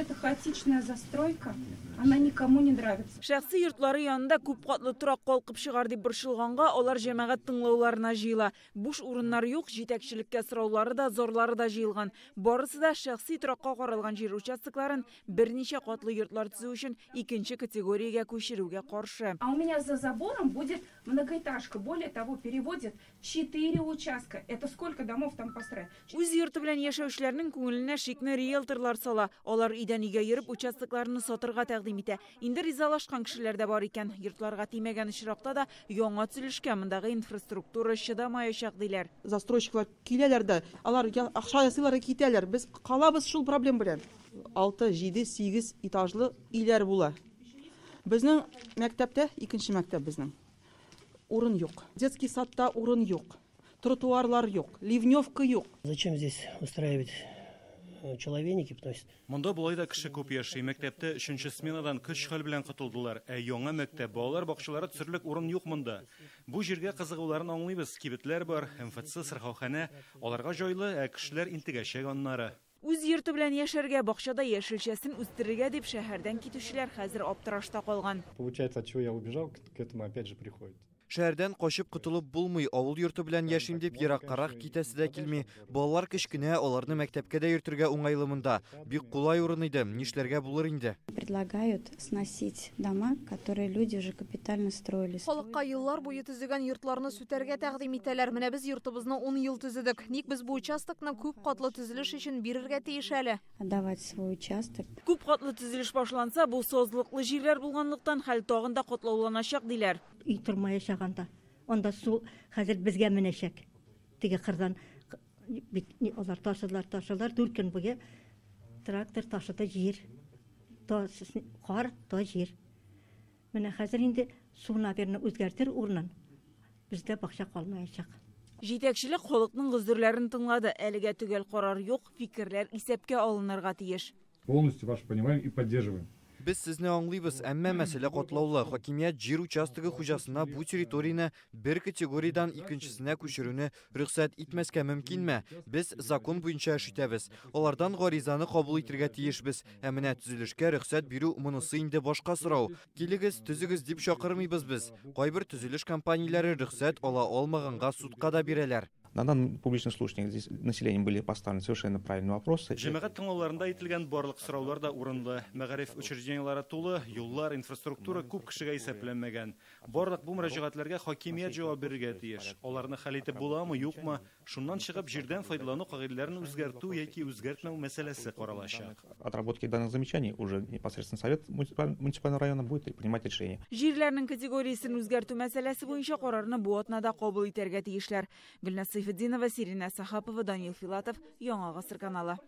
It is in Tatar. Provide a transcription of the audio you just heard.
эта хаотичная застройка, она никому не нравится. Шәхси йортлары янында күп катлы торак калкып чыгар дип борчылганга, алар җәмәгать тыңлауларына җыела. Буш урыннар юк, җитәкчелеккә сораулары да, зарлары да җыелган. Барысы да шәхси торакка каралган җир участокларын берничә катлы йортлар төзү өчен икенче категориягә күчерүгә каршы. А у меня за забором будет многоэтажка. Более того, переводят 4 участка. Это сколько домов там построят? Үз йорты белән яшәүчеләрнең күңеленә шикне риэлторлар сала. Алар өйдән өйгә йөреп участокларны сатырга тәкъдим итә. Инде ризалашкан кешеләр дә бар икән. Йортларга тимәгән очракта да яңа төзелешкә мондагы инфраструктура чыдамаячак диләр. Застройщиклар киләләр дә, алар акча ясыйлар да китәләр. Без калабыз шул проблем белән. 6, 7, 8 этажлы өйләр була. Безнең мәктәптә, икенче мәктәп безнең. Урын юк. Детский садта урын юк. Тротуарлар юк, ливневка юк. Зачем здесь устраивать человейники, то есть Монда болай да кеше күп яши. Мәктәптә өченче сменадан көч-хәл белән котылдылар. Ә яңа мәктәп, балалар бакчалары төзерлек урын юк монда. Бу җиргә кызыгуларын аңлыйбыз. Кибетләр бар, МФЦ, сырхауханә, аларга җайлы, ә кешеләр интегәчәк аннары. Үз йорты белән яшәргә, бакчада яшелчәсен үстерергә дип шәһәрдән китүчеләр хәзер аптырашта калган. Получается, от чего я убежал, к этому опять же приходит. Шәһәрдән качып котылып булмый, авыл йорты белән яшим дип ераккарак китәсе дә килми. Балалар кечкенә, аларны мәктәпкә дә йөртергә уңайлы монда. Бик кулай урын иде, нишләргә булыр инде. Предлагают сносить дома, которые люди уже капитально строили. Халыкка еллар буе төзегән йортларны сүтәргә тәкъдим итәләр. Менә без йортыбызны 10 ел төзедек. Ник без бу участокны күп катлы төзелеш өчен бирергә тиеш әле? Отдавать свой участок. Күп катлы төзелеш башланса, бу сазлыклы җирләр булганлыктан хәл тагын да катлауланачак диләр. Өй тормаячак анда. Анда су хәзер безгә менәчәк. Теге кырдан бит алар ташыдылар, ташыдылар. 4 көн буе трактор ташыды җир. То кар, то җир. Менә хәзер инде су, наверное, үзгәртер урынын. Бездә бакча калмаячак. Җитәкчелек халыкның гозерләрен тыңлады. Әлегә төгәл карар юк, фикерләр исәпкә алынырга тиеш. Полностью ваше понимаем и поддерживаем. Без сезне аңлыйбыз, әмма мәсьәлә катлаулы. Хакимият җир участогы хуҗасына бу территорияне бер категориядән икенчесенә күчерүне рөхсәт итмәскә мөмкинме? Без закон буенча эш итәбез. Алардан гаризаны кабул итәргә тиешбез. Ә менә төзелешкә рөхсәт бирү монысы инде башка сорау. Килегез, төзегез дип чакырмыйбыз без. Кайбер төзелеш компанияләре рөхсәт ала алмаганга судка да бирәләр. На данном публичном слушании здесь населением были поставлены совершенно правильные вопросы. Җәмәгать тыңлауларында әйтелгән барлык сораулар да урынлы. Мәгариф учреждениеләре тулы, юллар, инфраструктура күп кешегә исәпләнмәгән. Барлык бу мөрәҗәгатьләргә хакимият җавап бирергә тиеш. Аларны хәл итеп буламы, юкмы? Шуннан чыгып җирдән файдалану кагыйдәләрен үзгәртү яки үзгәртмәү мәсьәләсе каралачак. Отработки данных замечаний уже непосредственно совет муниципального района будет принимать решение. Җирләрнең категориясен үзгәртү мәсьәләсе буенча карарны бу атнада кабул итәргә тиешләр. Гөлназ Сәйфетдинова, Сирина Сахапова, Данил Филатов, Яңа Гасыр каналы.